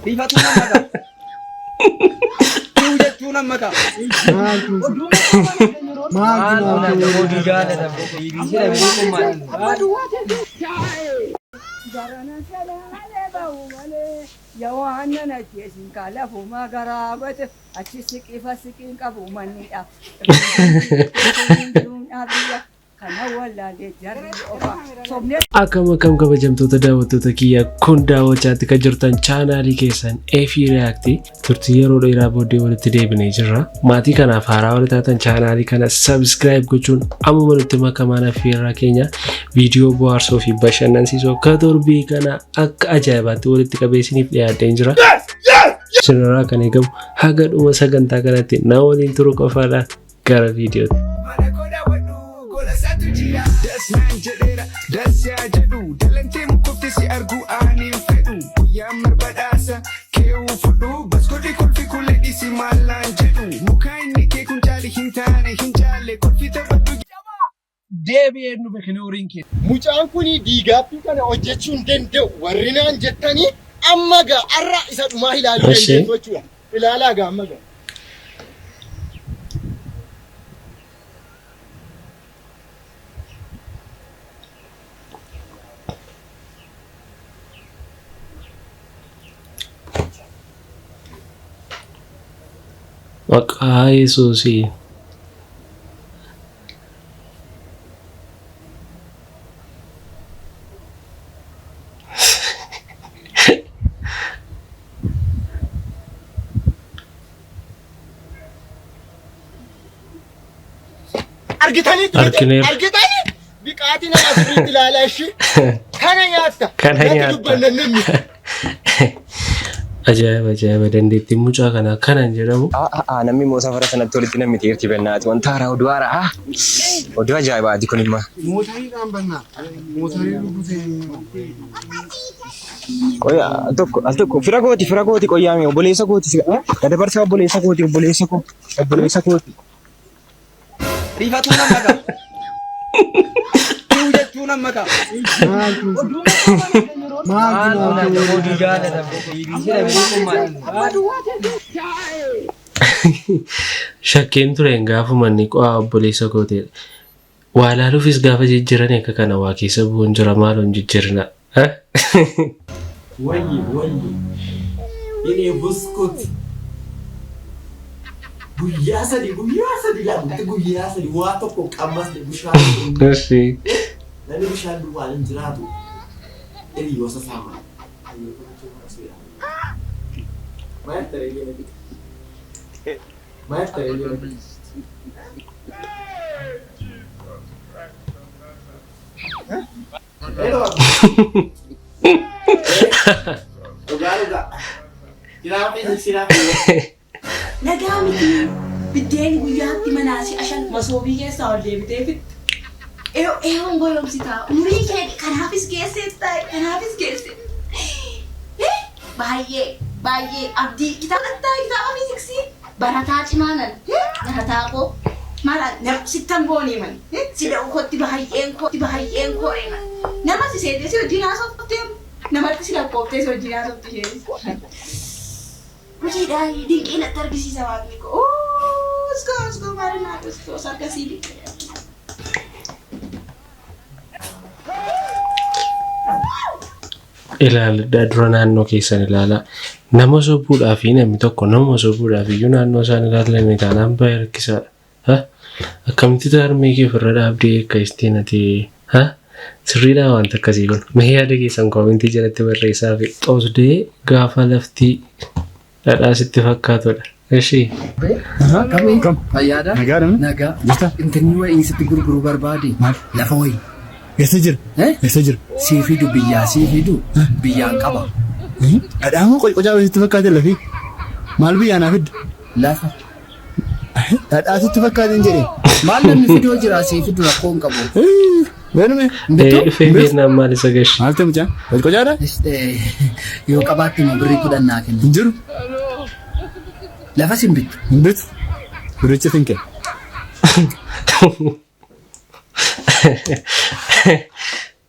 Rifatuu nama ta'a. Tuu jechuun amma ta'a. Maal kun Oduu jaalatamu. BBC dha kun maal? Barana salaalee ba'u malee yaa waan nan ajjeesin kaa lafuma garaabate achi siqifa siqiin qabu mannidha. Biyya kana wallaalee jarri ofa sobnee. Akkam akkam kabajamtoota daawwattoota kiyya, kun daawwachaatti kan jirtan chaanaalii keessan Eefii React. Turtii yeroo dheeraa booddee walitti deebinee jirra. Maatii kanaaf haaraa warri taatan chaanaalii kana subscribe gochuun ammuma nutti makamaan affeerraa keenya. Viidiyoo bohaarsoo fi bashannansiisoo akka torbii kana akka ajaa'ibaatti walitti qabeessiniif dhiyaadheen jira. Isinirraa kan eegamu haga dhuma sagantaa kanatti na waliin turu qofaadha. Gara viidiyootti. Mana koo daawwadhu, gola isaatu jira. Das naan jedheera, das yaa jedhu. Dalantee mukufti si argu ani hin fedhu. Guyyaan marbadhaasa keewuu fudhu. Bas godhi kolfi kulee dhisi maal naan jedhu. Mukaa inni kee kun caali hin taane hin caalle kolfi taphadhu. Deebi'ee nu kinooriin kee. Mucaan kun diigaappii kana hojjechuu hin danda'u warri naan jettanii, amma gaa har'a isa dhumaa ilaaluu dandeessu jechuudha. Ilaalaa gaa amma gaa. Maqaa Yesuusii. Argitaniitu miti? Argineerra. Argitanii? Biqaatii nama sirriitti ilaalaa ishii. Kana nyaatta. Kana Natti nyaatta. dubbanna namni. Ajaa'iba, ajaa'iba, dandeettiin mucaa kanaa kanan jedhamu. Namni immoo safara sanatti walitti namni teerti bennaati. Wanta haaraa, oduu haaraa. Oduu ajaa'ibaati kun immoo. Mootariidhaan bannaa. Mootarii rukutee. Qoya al tokko, al tokko, fira kooti, qoyyaame obboleessa kooti, gada barsaa obboleessa kooti, obboleessa koo, obboleessa kooti. Rifatuu nama ta'a. Tuu jechuun amma ta'a. Maal Maal oduu jaalatamu. BBC dha kun maal? Shakkeen tureen gaafuma inni qo'aa obboleessa kooteedha. Waa ilaaluufis gaafa jijjiiran akka kana waa keessa bu'uun jira, maal hin jijjiirina. Wayye wayye. Inni buskut. Guyyaa 3, guyyaa 3 lamutti, guyyaa 3 waa tokko qammasne, bishaan hin Namni bishaan duwwaan hin jiraatu. Hiriyoota isaa maal? Maal ta'e jedhani? Maal ta'e jedhani? Hello. Dhugaa dhugaa. Siraa fi siraa fi. Nagaa miti, biddeen guyyaatti manaa si'a shan masoobii keessaa ol deebitee fixxe. Eeyoon goyoomsitaa umurii kee kanaafis geesseetta, kanaafis geesse. Baay'ee baay'ee abdii kitaaba kitaaba fiiziksii barataa cimaa nan barataa koo maal sittan boonee man si da'u kootti baay'een koo baay'een kooree man nama si seetee si wajjin haasoftee namatti si lakkooftee si wajjin haasofte isheenis. Hojiidhaan dinqii natti argisiisa waaqni koo. Uskoo uskoo maalinaa Kiristoos akkasii bitte. Ilaaladhaa, dura naannoo keessan ilaalaa. Nama sobuudhaa fi namni tokko nama sobuudhaaf iyyuu naannoo isaan ilaallanne taanaan baay'ee rakkisaadha. Ha? Akkamitti harmee kee ofirra dhaabdee akka istiin ati, ha? Sirriidhaa wanta akkasii kun? Mee yaada keessan koomentii jalatti barreessaa fi xoosdee gaafa lafti dhadhaa sitti fakkaatudha. Ishii. Fayyaadha? Nagaa namni? Nagaa. Jirta? Intinni wayii sitti gurguruu barbaade. Maal? Lafa wayii. Eessa jira? Eh? Eessa jira? Sii fidu biyyaa, sii fidu biyyaan qaba. Dhadhaa moo qocaa sitti fakkaate lafii? Maal biyyaa naa fidda? Lafa. Dhadhaa sitti fakkaate hin jedhee. Maal, namni fidoo jira, sii fidu, rakkoo hin qabu. Beenume. Bittu? Dhufee beeknaan maal isa gashi? Maal ta'e mucaan? Qocaadha? Yoo qabaatte immoo birrii 10 naa kenni. Hin jiru. Lafas hin bittu. Hin bitu. Biricha sin kenna.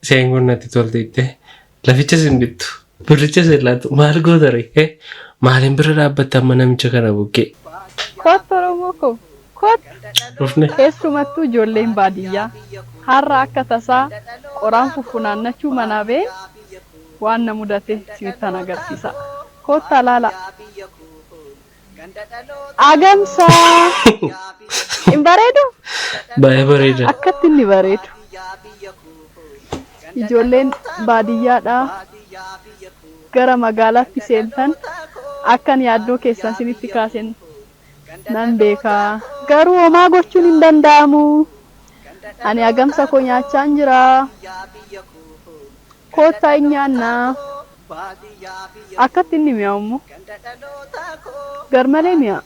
Isheen kun natti tolteette. Lafichas hin bittu. Birricha seellaattu maal goota ree? Maaliin bira dhaabbatta amma namicha kana bukkee? Kottu Oromoo koo, kottu. Dhufne. Keessumattuu ijoolleen baadiyyaa har'a akka tasaa qoraan fuffunaannachuu manaa ba'ee waan na mudate isinittan agarsiisa. Kottaa laalaa. Agamsaa! Hin bareeduu? Baay'ee bareeda. Akkatti inni bareedu. Ijoolleen baadiyyaadhaa gara magaalaatti seentan akkan yaaddoo keessan isinitti kaasen nan beeka. Garuu homaa gochuun hin danda'amu. Ani agamsa koo nyaachaan jira. Koottaa hin nyaannaa. Akkatti inni mi'aawu immoo. Garmalee mi'aa.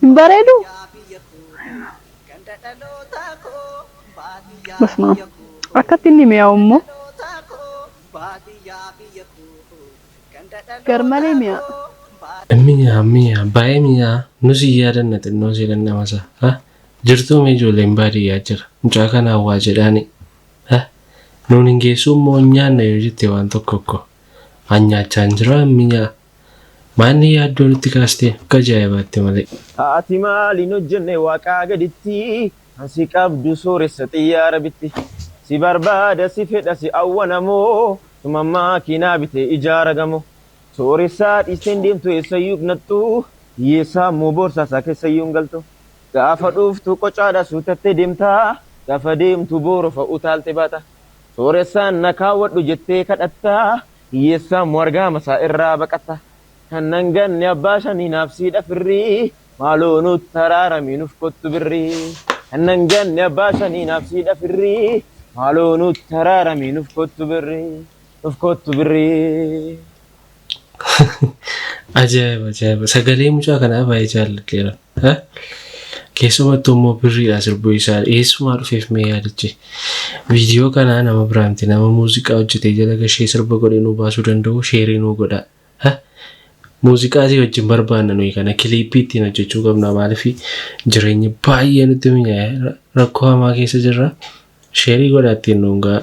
Hin bareeduu? Basmaam. Akkatti inni mi'aawu immoo. Garmalee mi'aa. Mi'aa mi'aa baay'ee mi'aa nus hin yaadanna xinnoo ishee dhandhama isaa. Jirtuu mee ijoolleen baadiyyaa jira. Mucaa kanaan waa jedhaani. Nuun hin geessuu immoo hin nyaanna yoo jette waan tokko tokko. An nyaachaan jira mi'aa. Maanni yaaddoo nutti kaastee akka ajaa'ibaatti malee. Ati maaliin hojjenne waaqaa gaditti ansi qabdu sooressa xiyyaara bitti si barbaada si fedha si awwanamoo sumammaa kinaa bite ijaara gamoo sooressaa dhiisteen deemtu eessayyuu nattu hiyyeessaa immoo boorsaasaa keessayyuu hin galtu gaafa dhuftu qocaadha suutattee deemtaa gaafa deemtu boorofa utaalte baata sooressaan na kaawwadhu jettee kadhattaa hiyyeessaa immoo argaa masaa irraa baqatta. Kan nan ganne abbaa shanii naaf siidha firrii maaloo nutti araaramii nuuf kottu birrii. Kan nan ganne abbaa shanii naaf siidha firrii maaloo nutti araaramii nuuf kottu birrii nuuf kottu birrii. Ajaa'iba ajaa'iba sagalee mucaa kanaa baay'ee jaalladheera. Keessumattuu immoo birriidha sirbuu isaa eessumaa dhufeef mee yaadichi. Viidiyoo kanaa nama biraa miti nama muuziqaa hojjetee jala gashee sirba godhee nuu baasuu danda'u share nuu godha. Muuziqaa isii wajjin barbaanna nuyi kana kiliippii ittiin hojjechuu qabna maaliif jireenyi baay'ee nutti mi'aaye rakkoo hamaa keessa jirra. Share godhaa ittiin nuun ga'a.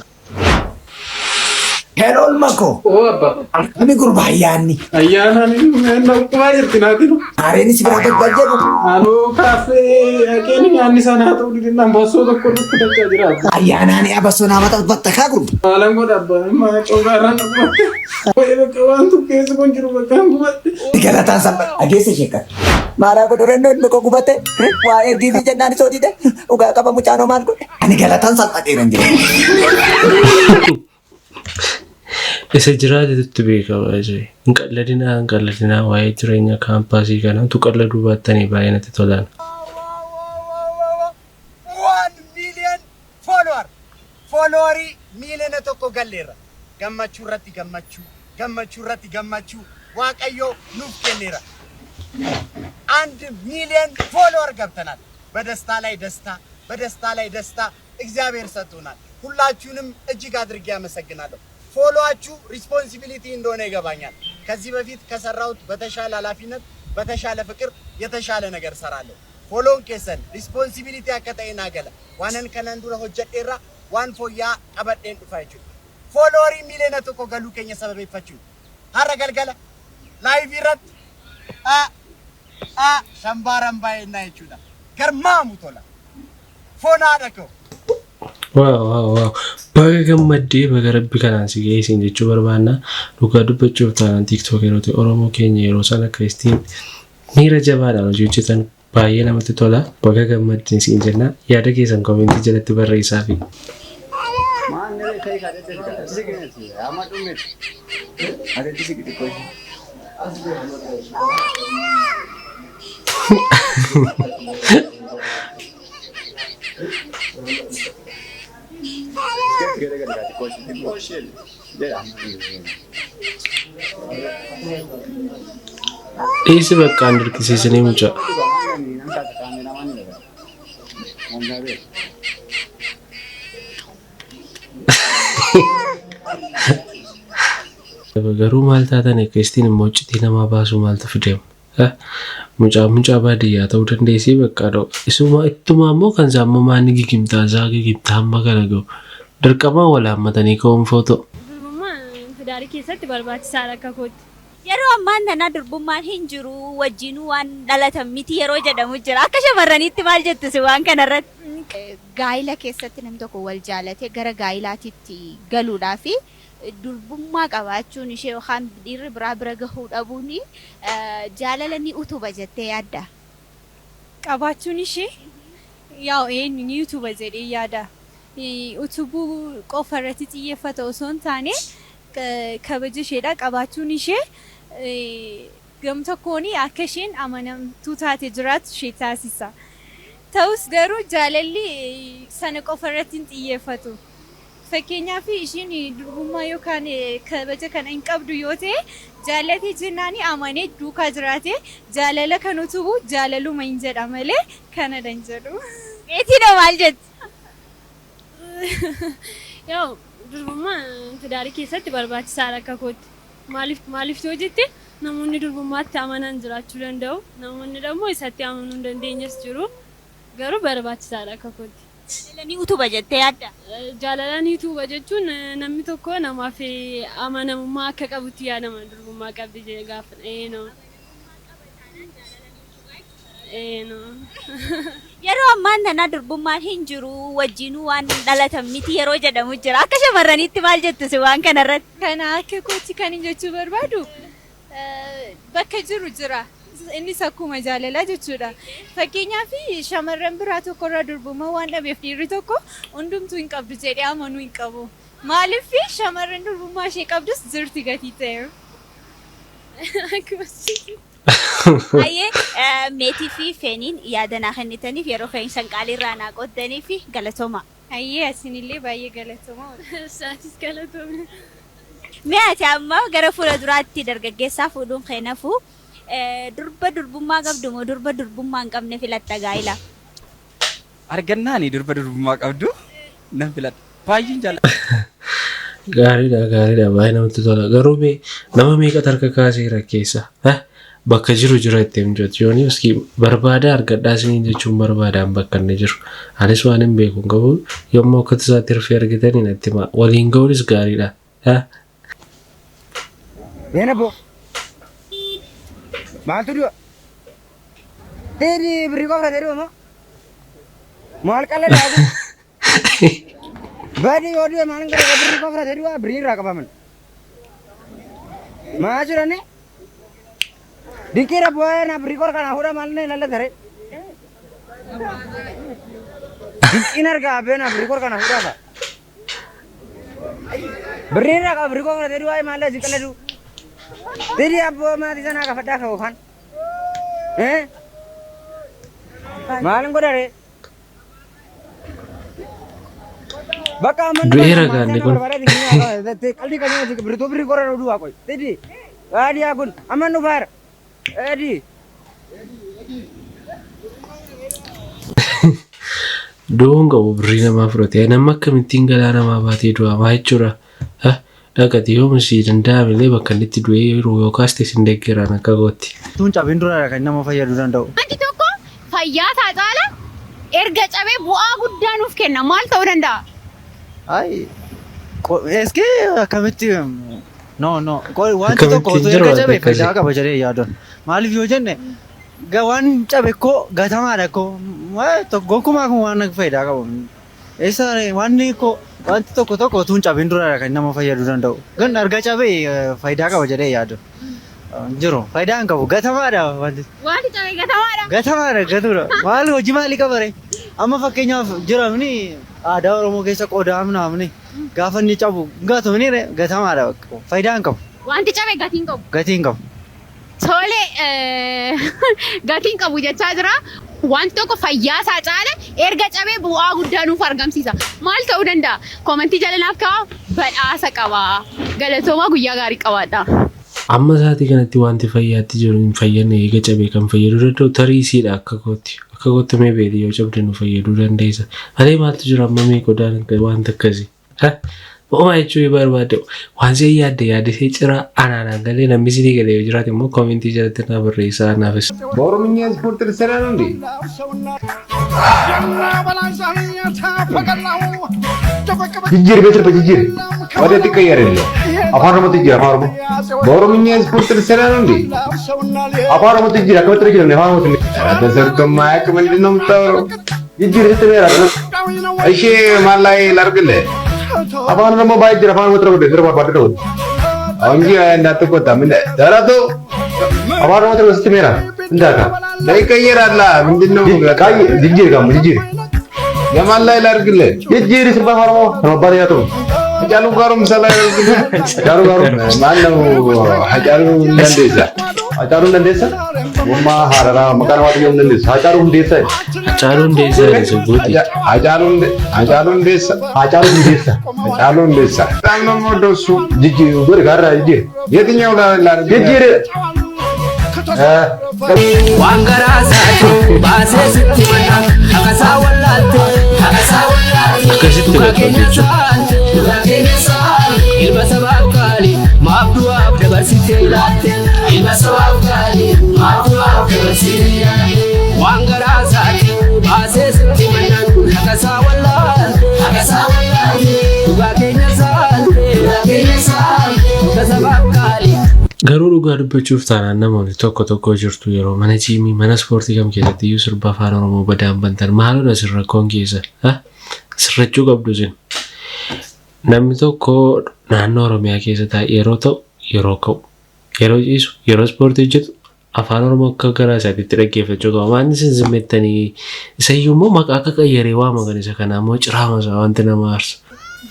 Hello ilma koo. Oo abba. Akkami gurbaa ayyaanni? Ayyaanaan dhukkumaa jirti naatinu. Aareenis bira gaggal jedhu. Anuu kaaffee haqeen nyaanni isaa naa ta'uu didinaan bassoo tokko dhukkubachaa jira abba. Ayyaanaan abassoo naa maxxanfatta kaa gurba. Maalan godha abba maa coogaarraan dhukkubatte. Wayii bakka waan tukkeessi kun jiru bakka hin gubatte. Galataan salpha dhageessa ishee kan. Maaraa godhu rennoo ilmi koo gubate waa ergii fi jennaan isoo dide dhugaa qaba mucaanoo maal godhe. Ani galataan salphateera hin jiru. Isa jiraatetutti beekama. Hin qalladinaa hin qalladinaa waa'ee jireenya kaampaasii kana utuu qalladuu baattanii baay'ee natti tolaan. 1 million follower, followerii 1 miiliyoona galleerra. Gammachuu irratti gammachuu, gammachuu irratti gammachuu Waaqayyo nuuf kenneera. 1 ሚሊዮን follower ገብተናል። በደስታ ላይ ደስታ፣ በደስታ ላይ ደስታ እግዚአብሔር ሰጥቶናል። ሁላችሁንም እጅግ አድርጌ አመሰግናለሁ። Follow ኣችሁ responsibility እንደሆነ ይገባኛል። ከዚህ በፊት ከሰራሁት በተሻለ ኃላፊነት፣ በተሻለ ፍቅር የተሻለ ነገር ሰራለሁ። Follow n keessan responsibility akka ta'e naa gala. Waanan kanan dura hojjedheerra waan fooyya'aa qabadheen dhufa jechuudha. Followerii 1 miiliyoona galuu keenya sababeeffachuun har'a galgala live irratti a a shambaaran baay'inaa jechuudha. Garmaamu tola. Foon haadha koo. Wow, baga gammaddee, baga rabbi kanaan si ga'e siin jechuu barbaanna. Dhugaa dubbachuuf taanaan TikTok yeroo ta'e Oromoo keenya yeroo sana akka ittiin miira jabaadhaan hojii hojjetan baay'ee namatti tola. Baga gammaddee siin jenna. Yaada keessan comment jalatti barreessaa fi. Dhiisi bakka hin dirqisiisinii mucaa. Garuu maal taatan akkasitiin immoo iccitii namaa baasuu maaltu fideemu? Mucaa mucaa baadiyyaa ta'uu dandeessii bakka dha'u. Isuma ittumaa immoo kan isaa ammoo maanni gigimtaa isaa gigimtaa hamma kana gahu. Dirqama wal haammatanii ka'uun footoo. Durbummaan tidaarii keessatti barbaachisaadha akka kootti. Yeroo ammaan tana durbummaan hin jiru, wajjinuu waan dhalatan miti yeroo jedhamu jira. Akka shamarraniitti maal jettu si waan kanarratti? Gaa'ila keessatti namni tokko wal jaalatee gara gaa'ilaatitti galuudhaa fi durbummaa qabaachuun ishee yookaan dhiirri biraa bira gahuu dhabuun jaalala ni utuba jettee yaadda? Qabaachuun ishee yaa'u eenyu ni utuba jedhee yaada. Utubuu qofa irratti xiyyeeffata osoo hin taane, kabaja isheedha qabaachuun ishee gam tokkoon akka isheen amanamtuu taate jiraattu ishee taasisa. Ta'us garuu jaalalli sana qofa irratti hin xiyyeeffatu. Fakkeenyaaf, isheen durbummaa yookaan kabaja kana hin qabdu yoo ta'e, jaallatee jennaan amanee duukaa jiraate jaalala kan utubu jaalaluma hin jedha malee kanadha hin jedhu. Meetiin hoo maal jetti? Yaa'u, durbummaan tidaarii keessatti barbaachisaadha akka kootti. Maaliif yoo jette, namoonni durbummaatti amanan jiraachuu danda'u. Namoonni immoo isatti amanuu hin dandeenyes jiru. Garuu barbaachisaadha akka kootti. Jaalala ni utuba jettee yaadda? Jaalala ni utuba jechuun namni tokko namaaf amanamummaa akka qabutti yaadama durbummaa qabdi jedhee gaafa eenoo. Eenoo. Yeroo ammaan tana durbummaan hin jiru, wajjinuu waan dhalatan miti yeroo jedhamu jira. Akka shamarraniitti maal jettu si waan kanarratti? Kana akka kootti kan hin jechuu barbaadu, bakka jiru jira. Innis akkuma jaalalaa jechuudha. Fakkeenyaaf, shamarran biraa tokkorraa durbummaa waan dhabeef dhiirri tokko hundumtuu hin qabdu jedhee amanuu hin qabu. Maaliif, shamarran durbummaa ishee qabdus jirti gatii ta'e. Ayyee, Meetii fi Feeniin yaada naa kennitaniif, yeroo keessan qaaliirraa naa qooddanii fi galatooma. Ayyee, asinillee baay'ee galatooma. Isaanis galatoomna. Mee ati amma gara fuula duraatti dargaggeessaa fuudhuun keenafu durba durbummaa qabdu moo durba durbummaa hin qabne filatta gaa'ila? Argannaani durba durbummaa qabdu nan filadha. Baay'een jaalladha. Gaariidha, gaariidha, baay'ee namatti tola. Garuu mee nama meeqatu harka kaaseera keessa? Bakka jiru jira itti himjooti. Yooni iski barbaada argadhaa isiniin jechuun barbaadaan bakka inni jiru. Anis waan hin beeku hin qabu. Yommuu akka tasaatti hirfee argitanii natti himaa. Waliin ga'uunis gaariidha. Beena boo. Maaltu du'a? Dheedhi birrii qofa fudhatee moo? Maal qala daaku? Badi yoo du'e maal gara birrii qofa fudhatee du'a, birrii irraa qabaman. Maa jirani? Dinqiira bu'aa na birrii qora kanaa fuudha, maal na ilaallatare? Dinqiin argaa beena birrii qora kanaa fuudhaa fa'a. Birrii irraa qaba, birrii qofa fudhatee du'aa, maal si qaladu? Didi abboo maatii sanaa kafadhaa ka oofan. Maalin godhare? Bakka amma Du'eera gaanni kun. Qalbii qabee birritoo birrii qorra du'aa qoy. Didi baadiyyaa kun amma nu faara. Edi. Du'uun qabu birrii namaa fudhatee nama akkamittiin galaa namaa baatee du'a maa jechuudha. Dhaqati yooma si danda'ame illee bakka inni itti du'ee yeroo yookaas ta'e sin deeggaraan akka gootti. Tun cabin dura kan nama fayyaduu danda'u. Wanti tokko fayyaa isaa caala erga cabee bu'aa guddaa nuuf kenna. Maal ta'uu danda'a? Ay, eski akkamitti, no, no, wanti tokko Akkamittiin otoo jiru erga wanti cabe akkasii. faayidaa qaba jedhee yaadan. Maaliif yoo jenne, waan cabe koo gatamaadha koo gonkumaa kun waan faayidaa qabu. Eessa wanni koo wanti tokko tokko otoo hin cabin dura kan nama fayyaduu danda'u. Gan erga cabe faayidaa qaba jedhee yaadu. Jiru faayidaa hin qabu, gatamaadha wanti. Wanti cabe gatamaadha. Gatamaadha, gatuudha. Maal hojii maalii qaba ree? Amma fakkeenyaaf jiramni aadaa Oromoo keessa qodaa namni gaafa inni cabu gatumni ree, gatamaadha bakka. Faayidaa hin qabu. Wanti cabe gatii hin qabu. Gatii hin qabu. Tole, gatii hin qabu jechaa jira. Wanti tokko fayyaa isaa caala erga cabee bu'aa guddaa nuuf argamsiisa. Maal ta'uu danda'a? Koomentii jala naaf kaa'aa, badhaasa qaba. Galatoomaa, guyyaa gaarii qabaadha. Amma isaatii kanatti wanti fayyaatti jiru hin fayyadne, eega cabee kan fayyaduu danda'u tarii isiidha akka kootti. Akka kootti mee beeti yoo cabde nu fayyaduu dandeessa. Malee maaltu jira amma mee qodaan wanta akkasii? Homaa jechuu yoo barbaadde waan see yaadde yaadde see ciraa anaanaan galee namni isinii galee yoo jiraate immoo koomentii jalatti naa barreessaa naafis. በኦሮምኛ ስፖርት ልትሰራ ነው እንዴ? Jijjiiri mee sirba jijjiiri. ወዴት ይቀየርልህ? Afaan Oromootti jijjiiri afaan Oromoo. በኦሮምኛ ስፖርት ልትሰራ ነው እንዴ? Afaan Oromootti jijjiiri akkamitti hojjetamne afaan Oromootti? ኧረ ተሰርቶ የማያውቅ ምንድን ነው የምታወራው? Jijjiiri sitti meera. እሺ ማን ላይ ላድርግልህ? Afaan Oromoo baay'ee jira afaan Oromoo godhe sirba barbaadde godhe. እንጂ እንዳትቆጣ ምን ኧረ ተው። Afaan Oromoo godhe sitti meera. እንዳካ ይቀየራል። ምንድን ነው jijjiiri gamu jijjiiri. የማን ላይ ላድርግልህ? Jijjiiri sirba afaan Oromoo kan barbaade yaa ta'u. Hacaaluu Gaaromsaa ላይ ላድርግልህ? Hacaaluu Gaaromsaa ማነው? Hacaaluu Dandeessaa. Hacaaluu Dandeessaa? Gommaa Hararaa maqaa namaa xiyyoon Dandeessaa. Hacaaluu Hundeessaa. Hacaaluu Hundeessaa jedhe Hacaaluu Hundeessaa. Hacaaluu Hundeessaa. Hacaaluu Hundeessaa. በጣም ነው የምወደው እሱ። Jijjiiri godhi gaarraa jijjiiri. የትኛው ላድርግልህ? Jijjiiri. Waan garaa isaatu baasee sitti mana haqasaa wallaalte haqasaa wallaalte Akkasitti dhugaa bakka keenya jechuudha. saalte dhugaa keenya saalte ilma sabaaf qaalii maaf du'aaf dabarsitee ilaalte ilma sabaaf qaalii maaf du'aaf dabarsitee ilaalte waan garaa isaatu baasee sitti mana haqasaa wallaalte haqasaa wallaalte dhugaa keenya saalte dhugaa keenya saalte ilma sabaaf qaalii. Garuu dhugaa dubbachuuf taanaan namoonni tokko tokko jirtu yeroo mana jiimii mana ispoortii kam keessatti iyyuu sirba afaan Oromoo badaan bantan maalodha sin rakkoon keessa? Sirrachuu qabdu isin. Namni tokko naannoo Oromiyaa keessa taa'e yeroo ta'u yeroo ka'u yeroo ciisu yeroo ispoortii hojjetu afaan Oromoo akka garaa isaatiitti dhaggeeffachuu qaba. Waan isin zimmettanii isayyuu immoo maqaa akka qayyaree waama kan isa kanaa immoo ciraama isaa wanti nama aarsu.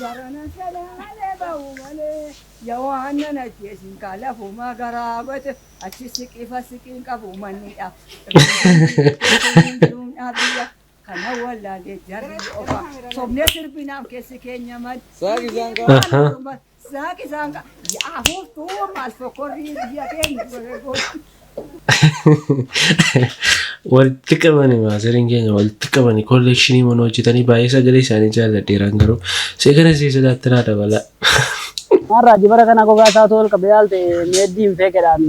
Jarana salaale ba'u malee yawaannan ajjeesin lafuma garaa achi siqifa siqiin qabu mannidha. Kana wallaalee jarri ofa sobnee sirbinaaf keessi keenya mad. Saaqi isaan afuuftuu maal fokkorrii biyya keenya. Walitti qabanii maasariin keenya walitti qabanii collection mana hojjetanii baay'ee sagalee isaanii jaalladheeran garuu see kana seesadaatti naa dabala. Maarraa jibara kana gogaa isaa tol qabee yaalte meeddii hin feekedhaan.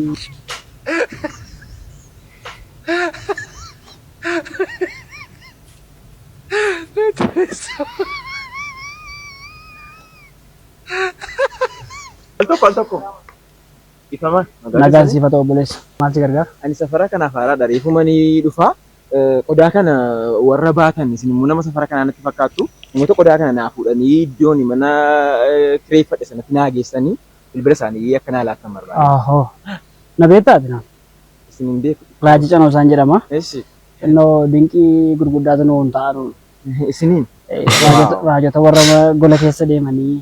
Al tokko al tokko. Ifama. Nagaan siif haa ta'u obboleessa. Maal si gargaara? Ani safara kanaaf haaraadha. Reefuma ni dhufa. Qodaa kana warra baatan isin immoo nama safara kanaa natti fakkaattu. Namoota qodaa kana naa fuudhanii iddoon mana kireeffadhe sanatti naa geessanii bilbila isaanii akka naa laattan barbaada. Ahoo. Na beektaa ati naan? Isin hin beeku. Raajii Canoo isaan jedhama. Eessi. Innoo dinqii gurguddaatu nuun ta'an. Isiniin? Raajota warra gola keessa deemanii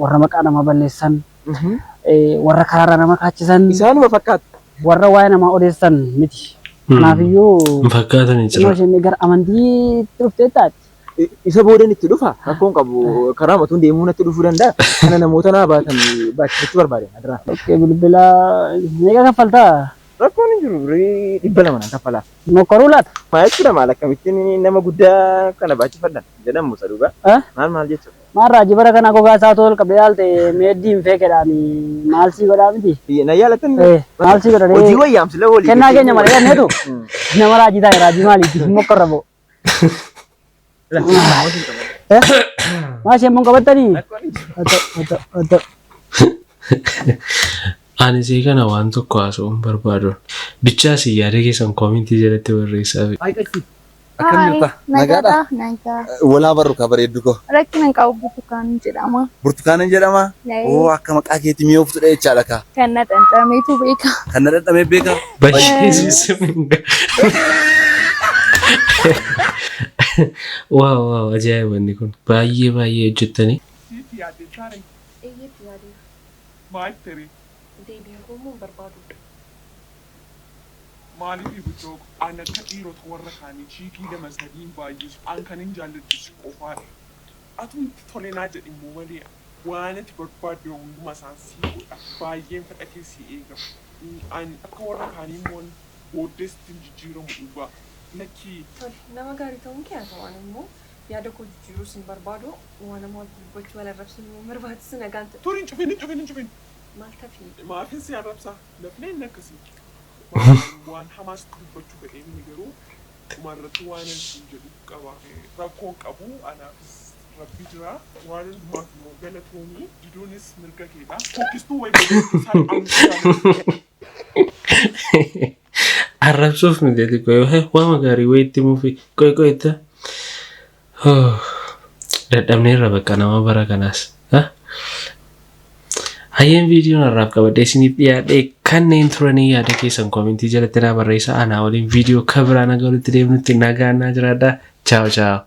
warra maqaa nama balleessan warra karaarra nama kaachisan. Isaanuma fakkaatu. Warra waa'ee namaa odeessan miti. Kanaafiyyuu Hin fakkaatanii xinnoo jira. isheen gara amantiitti dhuftee taati. Isa boodan itti dhufa rakkoon qabu karaa matuun deemuu natti dhufuu danda'a. Kana namoota naa baatan baachifachuu barbaade adiraa. Okay, bilbila meeqa kaffaltaa? Rakkoon hin jiru birrii 200 naan kaffalaa. Mokkoruu laata? Maal jechuudha maal akkamittiin nama guddaa kana baachifadhan jedhamu isa dhugaa. Maal maal jechuudha? Maal raajii bara kana gogaa isaa tol qabee yaalte meeddii hin feekedhaan maal sii godhaa miti? Na yaalatan. Maal sii godha? Hojii wayyaamsila walii. Kennaa keenya malee jenneetu nama raajii ta'e raajii maaliiti mokkorra bo'o. Maal isheen mun qabattanii? Haa ta'u. Ani isii kana waan tokko haasa'uun barbaadu. Bichaas yaada keessan comment jalatti barreessaa. Akkam jirta? Nagaadha? Nagaa. Walaa barru ka bareeddu koo. Rakkina hin qabu burtukaan jedhama. Burtukaana jedhama? Nee. Oo akka maqaa keetii mi'ooftu jechaadha ka. Kan na dhandhameetu beeka. Kan na dhandhamee beeka. Baay'ee wow wow ajaa'iba inni kun baay'ee baay'ee hojjettanii. Sitti yaadde taare. Eeyyatti yaadee. Maal tere? Deebiin koo immoo hin barbaadudha. Maaliif ibidoo an akka dhiirota warra kaanii chiikii lama sadiin baay'isu an kan hin jaalladhu qofaadha. Atumti tole naa jedhi immoo malee waan ati barbaadde hundumaa isaan sii godha. Baay'een fedha si eega. An akka warra kaanii immoo booddees hin jijjiiramu dhugaa. Lakkii. Tole, nama gaarii ta'uun kee haa ta'u ani immoo yaada koo jijjiiruus hin barbaadu waan nama wal dubbachuu wal arrabsuun immoo barbaachisu nagaan ta'e. Turi hin cufin hin cufin hin cufin. Maal tafi? Maafin si arrabsaa? Lafnee inni akkasii. Waan hamaas dubbachuu fedhee inni garuu dhumarratti waan ani siin jedhu qaba. Rakkoon qabu anaafis Rabbi jira. Waan hundumaaf immoo galatoomii. Diduunis mirga keedha. Fokkistuu wayii booda isaan. Arrabsuuf miti ati qoy waama gaarii wayiitti mufi qoy qoyta. Dadhabneerra bakka nama bara kanaas. Hayyeen viidiyoon har'aaf qabadhee isiniif dhiyaadhee kanneen turanii yaada keessan koomentii jalatti naa barreessaa. Anaa waliin viidiyoo kabiraa nagaa walitti deemnutti nagaa naa jiraadhaa. Chaaw chaaw.